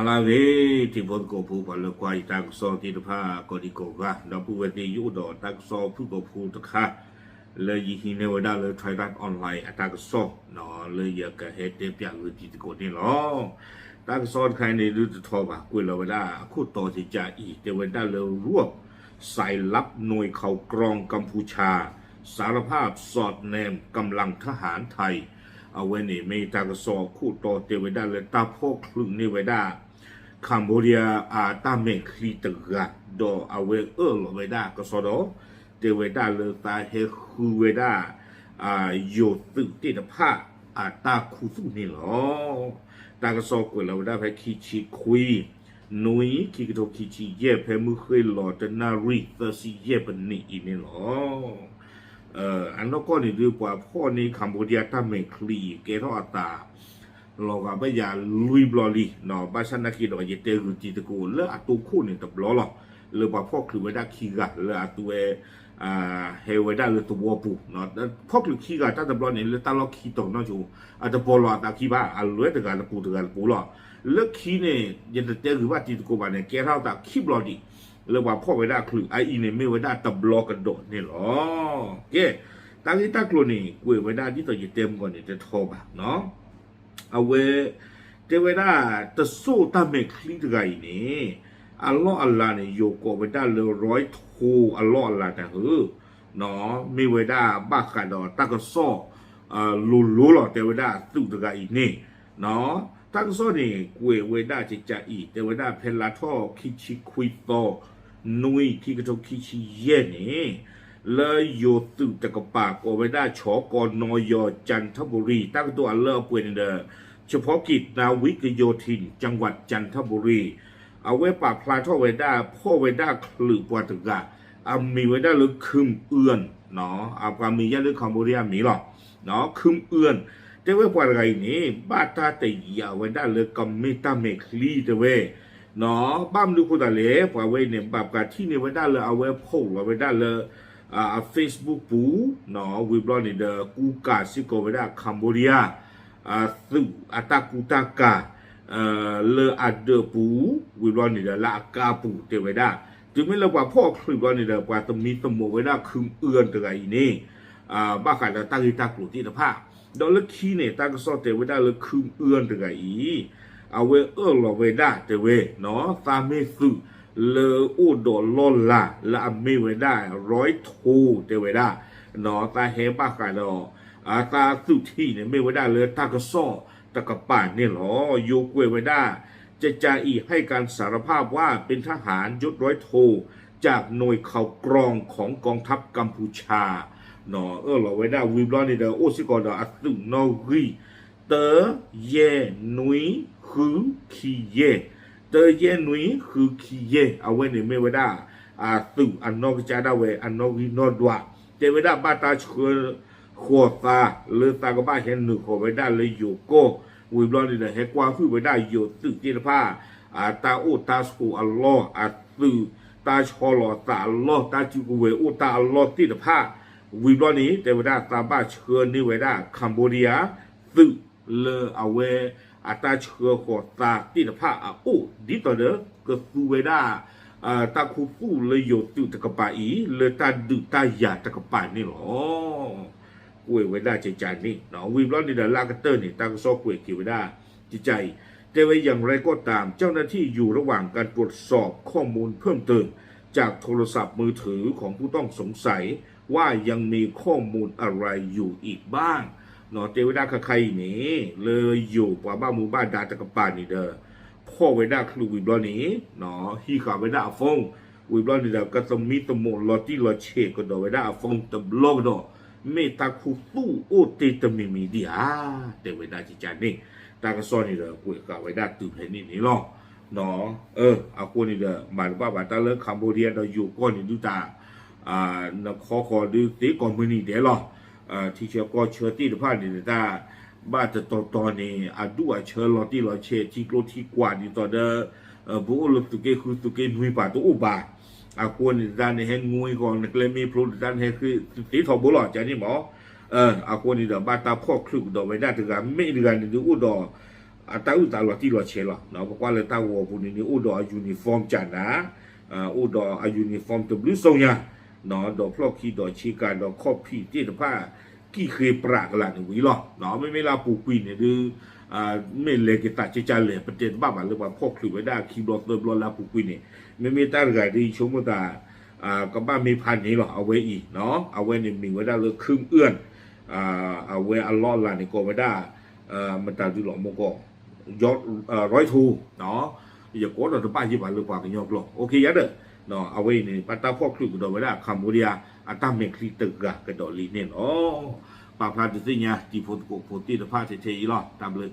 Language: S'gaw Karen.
မၤလၢဂ့ၤ ထံဖိကီၢ်ဖိ ပှၤလၢကွၢ်ယတၢ်ကစီၣ်သ့ၣ်တဖၣ် ကိးဒံကိးဂၤ ဒီပုၢ်ဝဲၢ်သ့ၣ် ယအိၣ်ဒီးတၢ်ကစီၣ်ဖုၣ်ကိာ်ဖိတခါ လၢယဟံးန့ၢ်ဝဲဒၣ်လၢ Thairath Online အတၢ်ကစီၣ် လၢယကဟဲတဲပၠးဂုာ်တံၤသကိးန့ၣ်လီၤ. တၢ်ကစီၣ်တခါအံၤန့ၣ် ဒုးတထီဘၣ် ကွဲးလီၤဝဲဒၣ်အခိၣ်တီတကးအံၤ တဲဝဲဒၣ်လၢ ร่วมสายลับหน่วยข่าวกรองกัมพูชา สารภาพสอดแนมกำลังทหารไทย အဝဲန့ၣ်မ့ၢ်တၢ်ကစီၣ်အခိၣ်တီ တဲဝဲဒၣ်လၢတၢ်ဖီၣ်ချုးန့ၢ်ဝဲဒၣ် Cambodia အတၢ်မဲာ်ချံတဂၤ ဒီးအဝဲအၢၣ်လီၤဝဲဒၣ်ကစီဒီ တဲဝဲဒၣ်လၢသးဟဲဃုဝဲဒၣ် ယိၤသုးသ့ၣ်တဖၣ် အတၢ်ခူသူၣ်န့ၣ်လီၤ. တၢ်ကစီၣ်ကွဲးလီၤဝဲဒၣ်ဖဲခံဆံခွံ နွံ ခံကထိခံဆံယဲၢ် ဖဲမုၢ်ဃ့ၢ်လီၤ တနၣ်ရံၣ်သၢဆံယဲၢ်ပနံးအံၤန့ၣ်လီၤ. အနီၢ်ကီၢ်န့ၣ်ဒုး ပှၤဖီၣ်န့ၢ် Cambodia တၢ်မဲာ်ချံအံၤ ကဲထီၣ်အသး လီၤဂာ်ဘၣ်ယၤလွံၢ်ဘျီလံ, ဘၣ်ဆၣ်နာ်က့ဒီး ယတဲဂုာ်တံၤသကိးလၢအတိခိၣ်န့ၣ်တဘျီလီၤ. လၢပှၤဖီၣ်ချုးဝဲဒၣ်ခံဂၤလၢအသုဝဲ ဟဲဝဲဒၣ်လၢသဝီပူၤ, ဖီၣ်ချုးခံဂၤတၢ်တဘျီန့ၣ် လၢတၢ်လီၢ်ခံတီၤနီၢ်ဆိ အတပီၤလီၤအသးခံဘၣ်, အလွဲတဂၤတပူၤတဂၤတပူၤလီၤ. လၢခံန့ၣ် ယတတဲဂုာ်ဘၣ်တံၤသကိးဘၣ်န့ၣ် ကဲထီၣ်သးခံဘျီဒံး လၢပှၤဖီၣ်ဝဲဒၣ်ချုး အအံၤန့ၣ်မ့ၢ်ဝဲဒၣ်တဘျီကဒီးန့ၣ်လီၤ. ကဲ, တၢ်ဂ့ၢ်တၢ်ကျိၤန့ၣ် ကွဲးဝဲဒၣ်ဒ်သိးယတဲမုၢ်ဂီၤန့ၣ် တထီဘၣ် အဝဲ တဲဝဲဒၣ် တစိၢ်တၢ်မဲာ်ချံတဂၤအံၤန့ၣ် အလီၢ်အလၤန့ၣ် ယိၤကိးဝဲဒၣ်လၢ Roy Tho အလီၢ်အလၤတၢ်ဟၢ မ့ၢ်ဝဲဒၣ်ဘၣ်ဃးဒီးတၢ်ကစီၣ် လိၤလိၤလီၤ တဲဝဲဒၣ်သုးတဂၤအံၤန့ၣ် တၢ်ကစီၣ်န့ၣ် ကွဲးဝဲဒၣ်ကကးအံၤ တဲဝဲဒၣ်ဖဲလါထီၣ်ခံဆံခွံသီ နွံ ခံကထိခံဆံယဲၢ်န့ၣ် လၢယိၤသုးတကပၤ ကိးဝဲဒၣ် ชกนย จันทบุรี တၢ်ကတိၤအလၢအပှဲၤန့ၣ်ဒီး เฉพาะกิจนาวิกโยธิน จังหวัดจันทบุรี အဝဲပာ်ဖျါထီၣ်ဝဲဒၣ် ဖီၣ်ဝဲဒၣ်ချုးပှၤတဂၤ အမံၤဝဲဒၣ်လၢ Khum Ưn အပှၤမံၤယဲၢ်လၢ Cambodia မံၤလီၤ Khum Ưn တဲဝဲပှၤတဂၤအံၤန့ၣ် ဘၣ်တၢ်တယာ်ဝဲဒၣ်လၢကမ့ၢ်တၢ်မဲာ်ချံတဲဝဲ ဘၣ်မနုၤဃိသတးလဲၣ် ပှၤဝဲအံၤန့ၣ် ဘၣ်ပှၤထံၣ်န့ၢ်ဝဲဒၣ်လၢအဝဲဖီၣ်လီၤဝဲဒၣ်လၢ အ Facebook ပူၤ ဝံၤဘျီန့ၣ်ဒီး ကူကၤစ့ၢ်ကီးဝဲဒၣ် Cambodia သုးအတၢ်ကူတၢ်ကၤ လၢအဒၢးပူၤ ဝံၤဘျီန့ၣ်ဒီး လၢအကါပူၤတဲဝဲဒၣ် တုၤမ့ၢ်လၢပှၤဖီၣ်ချုးဘျီန့ၣ်ဒီး ပှၤသမံသမိးဝဲဒၣ် Khum Ưn တဂၤအံၤန့ၣ် ဘၣ်ဃးဒီးတၢ်ဂ့ၢ်တၢ်ကျိၤသ့ၣ်တဖၣ် ဒီးလၢခံန့ၣ် တၢ်ကစီၣ်တဲဝဲဒၣ်လၢ Khum Ưn တဂၤအံၤ အဝဲအၢၣ်လီၤဝဲဒၣ်တဲဝဲ သးမ့ၢ်သုးလၢအိၣ်ဒီးလီၢ်လၤ လၢအမ့ၢ်ဝဲဒၣ် Roy Tho တဲဝဲဒၣ် သးဟဲဘၣ်ဃးဒီး သးသုးထံးန့ၣ် မ့ၢ်ဝဲဒၣ်လၢတၢ်ကစီၣ်တကပၤန့ၣ်လီၤ. ယိၤကွဲးဝဲဒၣ် ကကးအံၤ ให้การสารภาพว่าเป็นทหารยศร้อยโท จากหน่วยข่าวกรองของกองทัพกัมพูชา အၢၣ်လီၤဝဲဒၣ် ဝံၤဘျီန့ၣ်ဒီး အိၣ်စ့ၢ်ကီးဒီးအသုးနီၣ်ဂံၢ် တၢ ယဲၢ် နွံ ဃု ခံ ယဲၢ် တၢ ယဲၢ် နွံ ဃု ခံ ယဲၢ် အဝဲန့ၣ်မ့ၢ်ဝဲဒၣ် အသုးအနီၢ်ကစၢ်ဒၣ်ဝဲ အနီၣ်ဂံၢ်နီၣ်ဒွး တဲဝဲဒၣ်ဘၣ်တၢ်ဆှၢဃီၤသး လၢသးကဘၣ်ဟဲနုာ်ဃီၤဝဲဒၣ်လၢယိၤကီၢ် ဝံၤဘျီန့ၣ်ဒီး ဟဲကွၢ်ဟုၣ်ဝဲဒၣ်ယိၤသုးသ့ၣ်တဖၣ် အတၢ်အိၣ်တၢ်ဆိးအလီၢ် အသုးတၢ်ဆီလီၤသးအလီၢ် တၢ်စုကဝဲၤအိၣ်တၢ်အလီၢ်သ့ၣ်တဖၣ် ဝံၤဘျီန့ၣ် တဲဝဲဒၣ်သးဘၣ်ဆှၢန့ၢ်ဝဲဒၣ် Cambodia သုးလၢအဝဲအတၢ်ဆှၢဃီၤသးသ့ၣ်တဖၣ်အအိၣ် ဒ်သိးဒီးကသူဝဲဒၣ် တၢ်ခူသူၣ်လၢယိၤသုးတကပၤအံၤ လၢတၢ်ဒုးတၢ်ယၤတကပၤန့ၣ်လီၤ. ကွဲးဝဲဒၣ်ကကးန့ၣ် ဝံၤဘျီန့ၣ်ဒီးလၢအကတၢၢ်န့ၣ် တၢ်ကစီၣ်ကွဲးက့ၤဝဲဒၣ် ကကးအံၤ တဲဝဲอย่างไรก็ตาม เจ้าหน้าที่อยู่ระหว่างการตรวจสอบข้อมูลเพิ่มเติมจากโทรศัพท์มือถือของผู้ต้องสงสัย ว่ายังมีข้อมูลอะไรอยู่อีกบ้าง တဲဝဲဒၣ်ခါခါအံၤန့ၣ် လၢယိၤပှၤဘၣ်မူဘၣ်ဒါတကပၤန့ၣ်ဒီး ဖီၣ်ဝဲဒၣ်ချုးဝံၤဘျီန့ၣ် ဟံးဃာ်ဝဲဒၣ်အ phone ဝံၤဘျီန့ၣ်ဒီး ကသမံသမိးလီၤတံၢ်လီၤဆဲးကဒီးဝဲဒၣ်အ phone တဘျီကဒီး မ့ၢ်တၢ်ခူသူၣ်အိၣ်တ့ၢ်တမံၤမံၤဒံးဧါ တဲဝဲဒၣ်ကကးန့ၣ် တၢ်ကစီၣ်န့ၣ်ဒီးကွဲးဃာ်ဝဲဒၣ်တုၤဖဲန့ၣ်န့ၣ်လီၤ. အဃိန့ၣ်ဒီး မၤတဘၣ်ဘၣ်တၢ်လၢ Cambodia ဒီးယိၤကီၢ်န့ၣ်ဒုးတၢ် နခီဃီၤဒုးသ့ကိးမုၢ်နံၤဒဲးလီၤ. ထံဆၢကီၢ်ဆၢသ့ၣ်တဖၣ်န့ၣ်တၢ် ဘၣ်တတီၤတီၤန့ၣ် အဒူၣ်အဆၢလီၤတံၢ်လီၤဆဲး ထံကျိထံကွာ်ဒ်သိးဒီး ပအိၣ်လၢသုးက့ဃုသုးက့နွံပၤတအိၣ်ဘၣ်. အဃိန့ၣ်တၢ်န့ၣ်ဟဲငွံဃီၤ နကျဲမ့ၢ်ဖျိဒီးတၢ်န့ၣ်ဟဲဃ့သ့ထီဘိလီၤ ကန့ၣ်မး. အဃိန့ၣ်ဒီး ဘၣ်တၢ်ဖီၣ်ချုးကဒီးဝဲဒၣ်တဂၤ မ့ၢ်တဂၤန့ၣ်ဒုးအိၣ်ဒီး အတၢ်အုၣ်သးလီၤတံၢ်လီၤဆဲးလီၤ. ပကွၢ်လၢတၢ်ဂီၤပူၤန့ၣ်န့ၣ် အိၣ်ဒီးအ uniform ကနၤ, အိၣ်ဒီးအ uniform တဘျုးစိညါ, ဒီးဖျီၣ်ခံဒီးဆ့ကၤဒီးခီၣ်ဖံးသ့ၣ်တဖၣ် ကံၣ်ဃ့ပြးကလာ်န့ၣ်ဝံၤလီၤ. မ့မ့ၢ်လၢအပူၤကွံာ်န့ၣ်ဒုး မ့ၢ်လဲၤက့ၤသးကဲကၢ်လဲၣ် ပတဲတဘၣ်ဘၣ်လၢပှၤဖီၣ်ချုးဝဲဒၣ်ခံဘျီသၢဘျီလၢအပူၤကွံာ်န့ၣ်, မ့မ့ၢ်တၢ်တဂၤဒ်အံၤဆိကမိၣ်သး ကဘၣ်မ့ၢ်ဖးန့ၣ်လီၤ. အဝဲအံၤ အဝဲန့ၣ်မ့ၢ်ဝဲဒၣ်လၢ Kim Eun အဝဲအလီၢ်အလၤန့ၣ် ကိးဝဲဒ၁ မတၤဒုလီၤမကီၢ် Roy Tho, ယကိးဒီးတဘၣ်ယံၢ်ဘၣ်လၢပှၤကညီကျိာ် အိၣ်ခ့ယၤဒီး အဝဲအံၤန့ၣ် ဘၣ်တၢ်ဖီၣ်ချုးကဒီးဝဲဒၣ် Cambodia အတၢ်မဲာ်ချံတဂၤကဒီးလံန့ၣ်လီၤ. ပာ်ဖျါဒုးသ့ၣ်ညါတံၤဖိသကိးဖိသ့ၣ်တဖၣ်ထဲထဲအံၤလီၤ. တၢ်ဘျုး